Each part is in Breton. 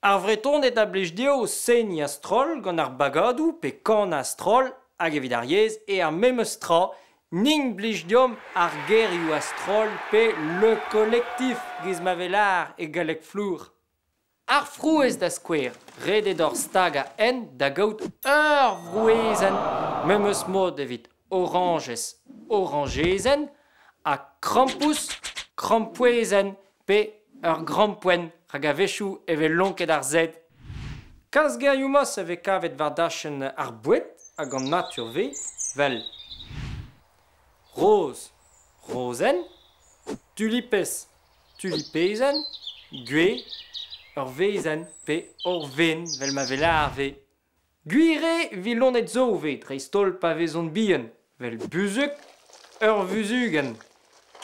Ar Vretoned a blij dezho seniñ a-stroll gant ar bagadoù pe kanañ a-stroll hag evit ar yezh eo ar memes tra, nin blij deomp ar gerioù a-stroll pe le collectif giz ma vez lâr e galleg flour. Ar frouezh da skouer, ret eo deoc'h stagañ en da gaout ur vrouezenn, memes mod evit orañjez, orañjezenn ha krampouezh, krampouezhenn pe ur grampouezhenn rak a-wechoù e vez lonket ar Z. Kalz gerioù mos a vez kavet war dachenn ar boued hag an natur 'vez, 'vel roz, rozenn, tulipez, tulipezenn, gwez, ur wezenn pe ur ven 'vel ma vez lâret 'vez. Gwir eo evit loened zo 'vez dreist-holl pa vezont bihan, 'vel buzhug, ur vuzhugenn,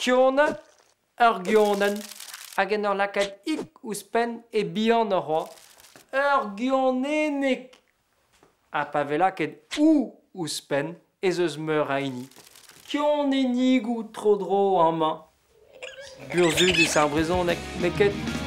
kionnañ, ur gionenn hag en ur lakaat ik ouzhpenn e bihanoc'h c'hoazh, ur gionennig. Ha pa vez lakaet ou ouzhpenn ez eus meur a hini. Kionennigoù tro-dro amañ. Burzhudus ar brezhoneg, n'eo ket?